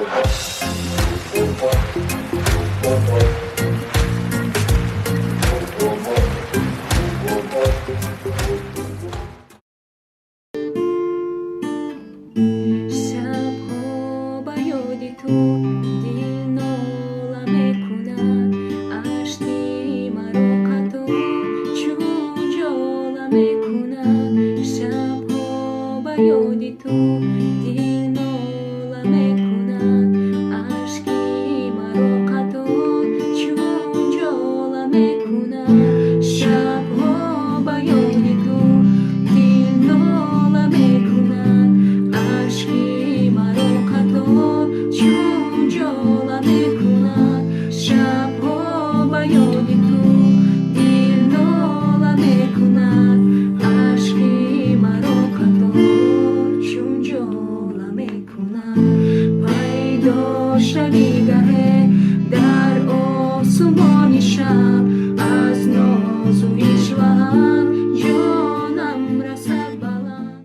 Шабҳо ба ёди ту дил нола мекунад, ашки маро қатор чун ҷола мекунад. Шабҳо ба ёди ту дил нола мекунад, ашки маро қатор чун ҷола мекунад. Шабҳо ба ёди ту дил нола мекунад, ашки маро қатор чун ҷола мекунад. Шабҳо ба ёди ту дил нола мекунад, ашки маро қатор чун ҷола мекунад. Пайдо шави гаҳе дар осумони шаб, аз нозу ишваат ҷонам расад баланд.